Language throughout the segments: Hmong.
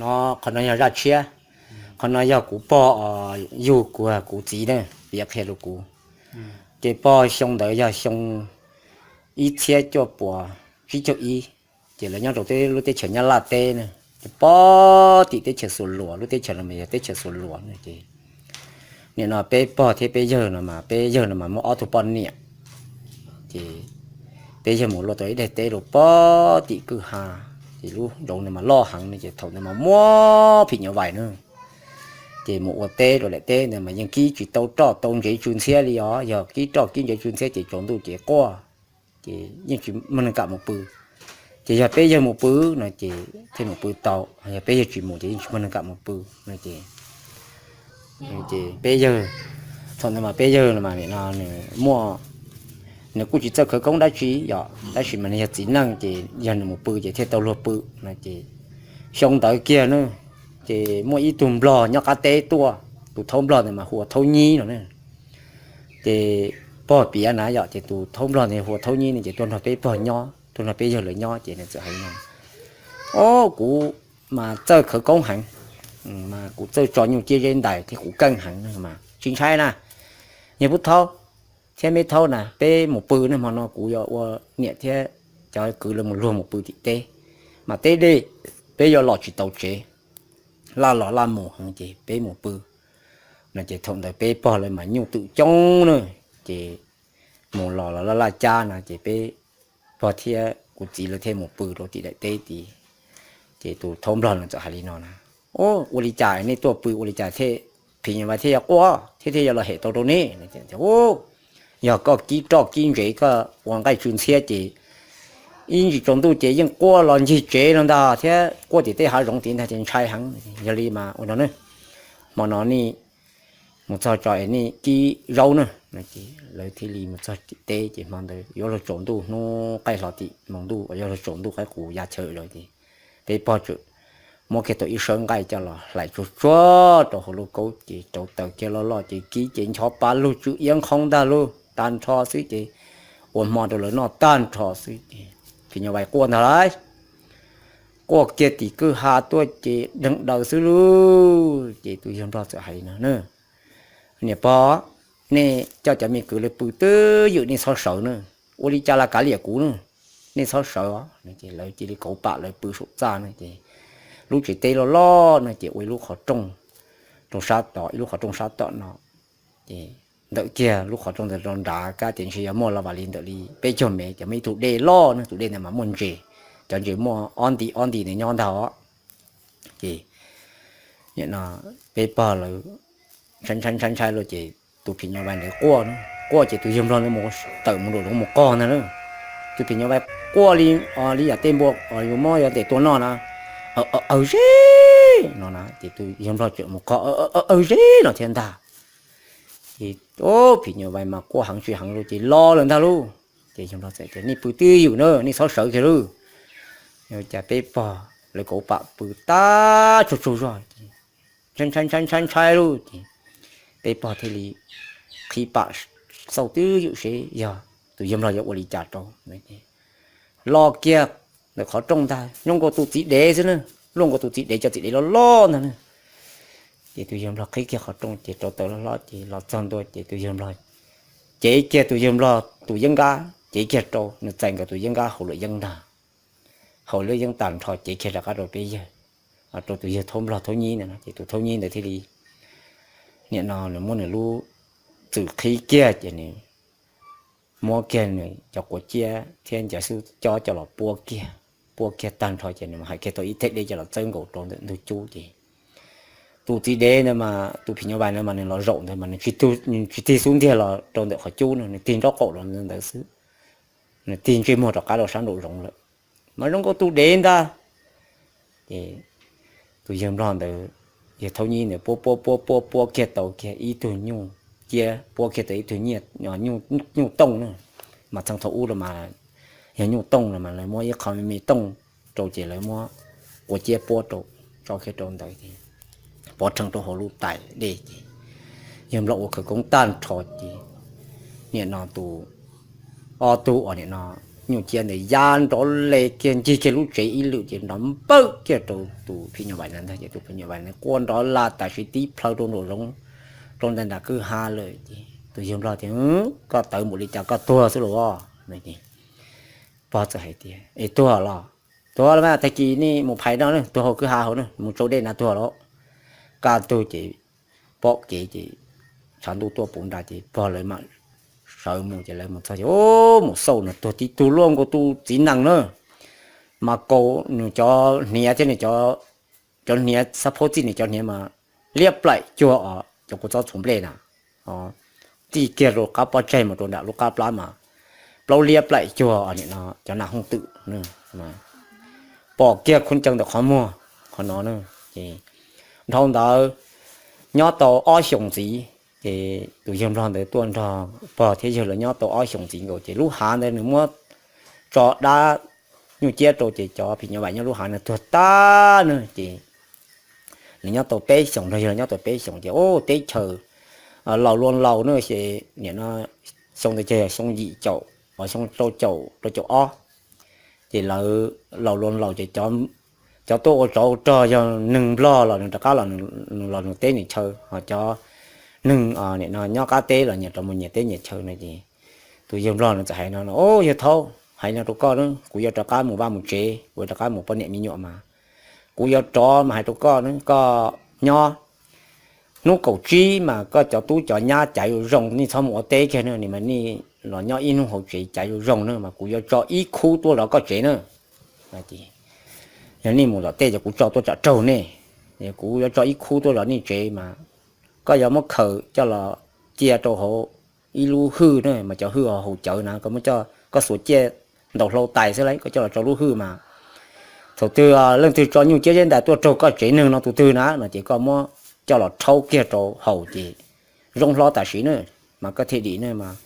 No qhov no yog zaj tshiab. Qhov no yog kuv pog yug kuv, kuv txiv na piav qhia rau kuv. Ces pog xyoo ntawd yog xyoo ib txhiab cuaj puas tsib caug ib, ces lawv nyob rau lub teb chaws Nyab Laj teb na, ces pog tim teb chaws Xuas Luas, lub teb chaws no mas yog teb chaws Xuas Luas na. Ces nim no peb pog thiab peb yawg no mas, peb yawg no mas muaj ob tug poj niam. Ces peb yawg mus luaj tau ib daim teb rau pog tim kwj ha, ces lub zoov no mas loj heev no, ces thaum ntawd mas muaj phim nyuj vais na. Ces mus ua teb rau daim teb ntawd mas yeej kib tsis tau roj tau ntsev tsw ntxhiab li os, yog kib roj kib ntsev tsw ntxhiab ces tsaus ntuj ces quaj, ces yeej tsis muaj neeg kam mus pw. Ces yog peb yawg mus pw no ces thiaj mus pw tau, yog peb yawg tsis mus ces yeej tsis muaj neeg kam mus pw no. Ces ces peb yawg, thaum ntawd mas peb yawg no mas nim no nws muaj, nws kuj tsis txawj khawv koob dab tsi yom, tab sis mas nws yog txiv neej ces yog nws mus pw ces thiaj tau luag pw no. Ces xyoo ntawd kiag na, ces muaj ib tug nplog nyob qab teb tuaj, tus thaub nplog ntawd mas hu ua Thaub Nyib no na. Ces pog piav na yom, ces tus thaub nplog ntawd hu ua Thaub Nyib no ces tuaj nrog peb pog nyob, tuaj nrog peb yawg lawv nyob ces nws txawm hais no, Au, kuv mas txawj khawv koob heev, mas kuv txawj tso nyuj ciab zeb ntais thiab kuv keej heev mas tsis ntshai na. Yog pub thaub thiab me thaub na, peb mus pw ne, hmo no kuv yuav ua niam thiab cov kwv lawv mus luag mus pw tim teb, mas teb dej, peb yuav los tsis tau tsev, laj los laj mus heev ces peb mus pw no. Ces thaum ntawd peb pog lawv mas nyuj twm coob na, ces mus los los laj laj cab no ces peb pog thiab kuv txiv lawv thiaj mus pw rau tim daim teb tid. Ces tus thaub nplog no txawm hais li no na, Ua li cas nej tuaj pw ua li cas thiaj, phim nyuj vais thiaj yuav quaj thiab thiaj yuav los hem tau rau nej? Yog koj kib roj kib ntsev koj ua nqaij tsw ntxhiab ces ib ntsis tsaus ntuj ces yeej quaj los ncig tsev no ntag, thiab quaj tim tej hav zoov tid ntag ces ntshai heev. Yog li mas ua no ne, hmo no nej mus txog tso es nej kib zaub na. Lawv thiaj li mus txog tim teb ces hmo ntawd yuav luag tsaus ntuj, hnub qaij hlo tim hmo ntuj uas yuav luag tsaus ntuj qaib qus ya chaw lawm ces peb pog txawm muab kiag tau ib sawb nqaij coj los hlais tsuag tsuag rau hauv lub kaub ces rauv taws kiag loj loj ces kib ces nchov pa lug tsw iab nqhoob ntag lauj, tag nrho xwb ces ua hmo rau lawv noj tag nrho xwb ces phim nyuj vais quaj ntag lauj. Quaj kiag tim kwj ha tuaj ces deeg daws xwb lauj. Ces tus yawg nplog txawm hais no na, Niam pog, nej coj cov me kwv lawv pw twj ywm, nej txhob sawv na. Ua li cas los kav liam kuv na, nej txhob sawv os. Ces lawv cia li kauv pam lawv pw saum txaj no ces lub tsev teb loj loj no ces ua ib lub qhov rooj rau sab tod, ib lub qhov rooj sab tom no. Ces ntawm kiag lub qhov rooj ntawd rau nrad kab ces ntshe yuav muaj los vam li ntawm li peb caug mev, ces muaj ib tug dej loj na, tus dej ntawd mas muaj ntses, cov ntses muaj ob nti ob nti ntawd nyob ntag os. Ces nim no peb pog lawv ntshai ntshai ntshai ntshai los ces tus phim nyuj vais ntawd quaj, quaj ces tus yawg nplog ntawd mus tawm mus nraum zoov mus qog ntag na. Tus phim nyuj vais quaj li, li yam tej npua yus muab yuav ntes tua noj na, aws zeb no na, ces tus yawg nplog txawm mus qog aws zeb no thiab ntag. Ces phim nyuj vais mas quaj heev tsis heev lauj ces los lawm ntag lauj. Ces yawg nplog txawm tias, Nej pw twj ywm na, nej txhob sawv kiag lauj. Cas peb pog lawv kauv pam pw tag tsaug tsaug zog ces ntshai ntshai ntshai ntshai lauj ces peb pog thiaj li qhib pam xauj twj ywm seb yog tus yawg nplog yuav ua li cas rau. Los kiag ntawm qhov rooj ntag, zoo nkaus tus txiv dev xwb na, luaj nkaus tus txiv dev, cov txiv dev loj loj ntag na. Ces tus yawg nplog qhib kiag qhov rooj ces rauv taws loj hlob ces los txog ntua ces tus yawg nplog cev kiag tus yawg nplog tus yeeb nkab, cev kiag rau nws txais nkawd tus yeeb nkab hauv luam yeeb ntag, hauv luam yeeb tag nrho cev kiag rov qab rau peb yawg, rau tus yawg thaub nplog thaub nyib ntawd no. Ces tus thaub nyib ntawd thiaj li, nim no nws muab nws lub txwm qhib kiag ces nws muab kiag nws cov quav ciab thiab ncav xub cob coj los puab kiag, puab kiag tag nrho ces nws hais kiag tau ib thej dej coj los txawb nkaus rau ntawm ntug cub ces tus txiv dev ntawd mas, tus phim nyuj vais ntawd mas nws los zaum ntawd mas nws tsis tig xub ntiag los rau ntawm qhov cub no, nws tig nraub qaum los ntawd xwb, nws tig ntsej muag rov qab rau sab nraum zoov lawm, mas zoo nkaus tus dev ntag. Ces tus yawg nplog ntawd, yawg thaub nyib ntawd puab puab puab puab puab kiag tau kiag ib tug nyuj ciab, puab kiag tau ib tug nyuj tooj na, mas txheej thaum ub los mas yog nyuj tooj los mas lawv muab ib qho me me tooj rau ces lawv muab quav ciab puab rau, tso kiag rau ntawd ces pov rhees rau hauv lub tais dej ces yawg nplog ua khawv koob tag nrho ces nim no tus ob tug uas nim no nyuj ciab ntawd ya nrov le kiag ncig kiag lub tsev ib lwm ces nrov npawj kiag rau tus phim nyuj vais na ntag. Ces tus phim nyuj vais na quaj nrov laj tam sim tib plhaw rau nraum zoov, rau ntawm nram kwj ha lawm. Ces tus yawg nplog tias, Koj tawv npaum li cas koj tuag xwb los? Pog txawm hais tias, Es tuag los? Tuag los mas, tag kis nej mus phais no, tuag hauv kwj ha hauv na, mus tsau dej na tuag los. Kaj ntug ces pom kev ces tshav ntuj tuaj puv nra ces pog lawv mam sawv mus. Ces lawv mus txog ces mus xauj no tuag tib tug luaj nkaus tus txiv nees na, mas kaus nws cov hniav thiab nws cov hniav xab phaub txij nws cov hniav mas liab plaim cuag os cov kua txob txhuv nplej na. Txij kiag rau qab pob tsaig mus rau nram lub qab plab mas plaub liab plaim cuag cov nas hooj twm. Pom kiag khuv cees ntawm qhov muag qhov no na. Ces dhau ntawd nyob tau ob xyoos ntxiv, ces tus yawg nplog ntawd tuaj nrog pog thiab yawg lawv nyob tau ob xyoos ntxiv nkaus ces lub hav ntawd nws muab tso dab nyuj ciab rau ces cov phim nyuj vais nyob lub hav no tuag tag na. Ces nws nyob tau peb xyoos, nrog yawg nyob tau peb xyoos ces ub teb chaws laus luaj laus na, ces nim no xyoo ntawd ces yog xyoo yim caum, xyoo rau caum rau caum ob. Ces lawv laus luaj laus ces cov tuaj ua tsov ua rog yog neeg nplog los nws rov qab los nws teb nws chaw, ho cov neeg nim no nyob qab teb los nyias rov mus nyias teb nyias chaw no ces tus yawg nplog nws txawm hais no, Ub, yawg thaub, hais no rau koj na, kuv yuav rov qab mus vaj mus tsev, kuv yuav rov qab mus poj niam me nyuam mas kuv yuav rov mas hais rau koj na, koj nyob hnub kaum tsib mas koj cov tub cov nyab cav zoo zoo, nej txhob mus ua teb kiag na, nej mas nej los nyob ib hnub hauv tsev cav zoo zoo na mas kuv yuav tso ib khub tuaj zov koj tsev na. Yog nej mus tom tej ces kuv tso tuaj tsam raug nej, kuv yuav tso ib khub tuaj zov nej tsev mas koj yuav muab khaws coj los cia rau hauv ib lub hwj na, mas cov hwj haus cawv na, koj muab coj koj xuas ciaj ntaus hlau tais xwb lauj, koj coj los tso lub hwj mas thaum twg leej twg tso nyuj ciab zeb ntais tuaj raug koj tsev neeg no tus twg na no ces koj muab coj los rhaub kiag rau haus ces zoo hlo tam sim na, mas koj thiaj dim na. Mas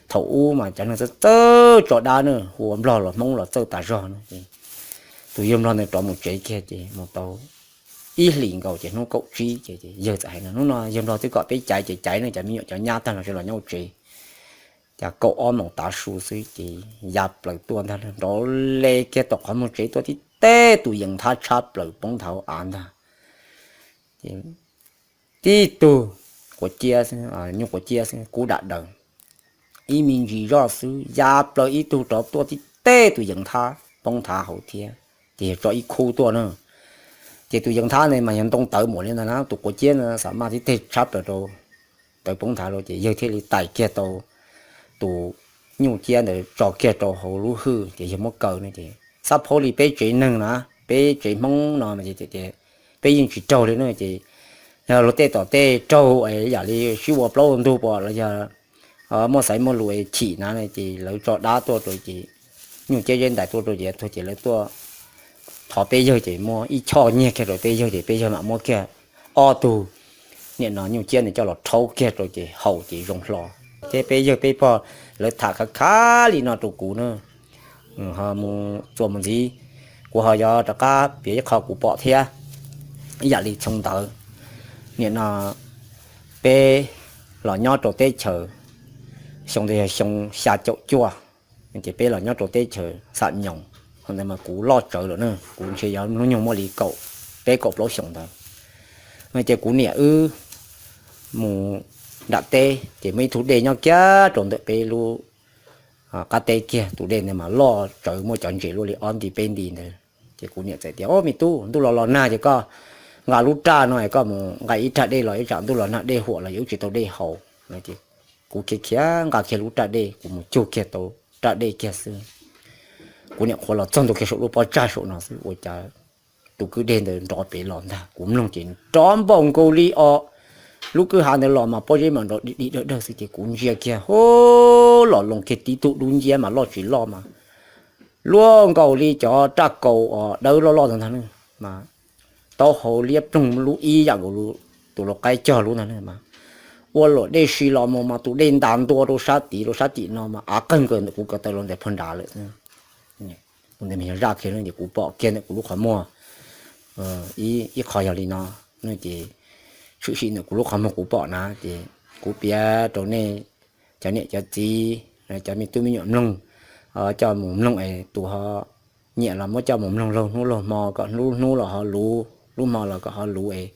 thaum ub mas cov neeg txawj txawj tso dab na, hu ua nplog los hmoob los txawj tas zog na. Tus yawg nplog ntawd rov mus tsev kiag ces mus tau ib hlis nkaus ces hnub kaum tsib ces yawg txawm hais no, Hnub no yawg nplog twb kom peb caiv ces caiv ne, cov me nyuam cov nyab tag los sawv los nyob hauv tsev. Cas kaum ob moos tav su xwb ces ya plaws tuaj ntag, nrov le kiag tom qhov muag tsev tuaj tib teg tus yees nthab tshab plaws poob nthav av ntag. Tib tug quav ciab, nyuj quav ciab xwb kub dam daws, ib me ntsis zoj xwb ya plaws ib tug rov tuaj tib teg tus yees nthab poob nthav hauv thiab. Ces yog tso ib khub tuaj na. Ces tus yees nthab ntawd mas yog ntoo tawv npaum li ntawd na, tus quav ciab ntawd xam maj tib teg tshab plaws rau tawv poob nthav lawm ces yawg thiaj li tais kiag tau tus nyuj ciab ntawd tso kiag rau hauv lub hwj ces yawg muab kaw na. Ces xab phaub li peb tsev neeg na, peb tsev hmoob no ces peb yeej tsis raug li na. Ces yog luag tej tom tej raug yam li sib ua plaub ua ntug pom los yog muaj xaiv muaj lus chim na ces lawv tso dab tuaj rau ces nyuj ciab zeb ntais tuaj rau ces tuag ces lawv tuaj thov peb yawg ces muab ib choj nyiag kiag rau peb yawg ces peb yawg mam muab kiag ob tug nim no nyuj ciab ntawd coj los rhaub kiag rau ces haus ces zoo hlo. Thiab peb yawg peb pog lawv tham khav khav li no rau kuv na. Ho mus txuas mus ntxiv, kuv ho yuav rov qab piav ib qho kuv pom thiab. Ib yam li xyoo ntawd, nim no peb los nyob rau teb chaws, xyoo ntawd yog xyoo xya caum cuaj, ces peb los nyob rau teb chaws Xam Nyoos. Thaum ntawd mas kuv loj tsawv lawm na, kuv ntshe yuav hnub nyoog muaj li kaum peb kaum plaub xyoos ntawd. No ces kuv niam wb mus nram teb ces muaj ib tug dej nyob kiag rau ntawm peb lub qab teb kiag, tus dej ntawd mas loj tsawv muaj cov ntses luaj li ob nti peb nti ntawd. Ces kuv niam txawm tias, Ob me tub, ntuj los los nag ces koj nqa lub raj no es koj mus nqa ib raj dej los ib tsam ntuj los nag dej huam los yuav wb tsis tau dej haus. Ces kuv khiav khiav nqa kiag lub raj dej, kuv mus cug kiag tau raj dej kiag xwb, kuv niam qhuav los txog ntua kiag saum lub pob tsag saum no xwb ua cas tus kwj deg ntawd nrov pem los ntag. Kuv mloog ces nrov npaum nkaus li os, lub kwj ha ntawd los mas pob zeb mas nrov dim dim dawg dawg xwb ces kuv ntsia kiag hu, los loo kiag tib tug dub nciab mas loj tsis loj mas luaj nkaus li cov raj kaus os dawb loj loj ntawd ntag na, mas taub hau liab ploog lub ib yam nkaus tus lau qaib cog lub ntag na mas ua luam dej si los mus mas tus dej ntas ntua rau sab tid rau sab tim no mas av qeeg kawg ntawm kuv ko taw los ntawm phaj nrad lawm. Kuv ntawd mas yog zaj kiag no ces kuv pom kiag ntawm kuv lub qhov muag ib qho yog li no, ces tshwm sim ntawm kuv lub qhov muag kuv pom na ces kuv piav rau nej cov niam cov txiv, cov me tub me nyuam mloog, coj mus mloog es tus ho nyiam los muab coj mus mloog laug hnub laug hmo kom lub hnub los ho luv, lub hmo los kom ho luv es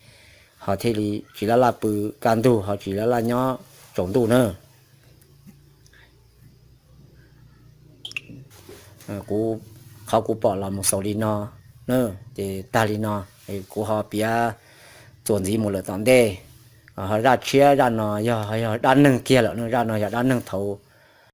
ho thiaj li tsis laj laj pw kaj ntug, ho tsis laj laj nyob tsaus ntuj na. Kuv, qhov kuv pom los mus xaus li no na, ces tag li no, kuv ho piav txuas ntxiv mus lawm tom ntej. Ho zaj tshiab, zaj no yog, yog dab neeg kiag lawm no, zaj no yog dab neeg thaum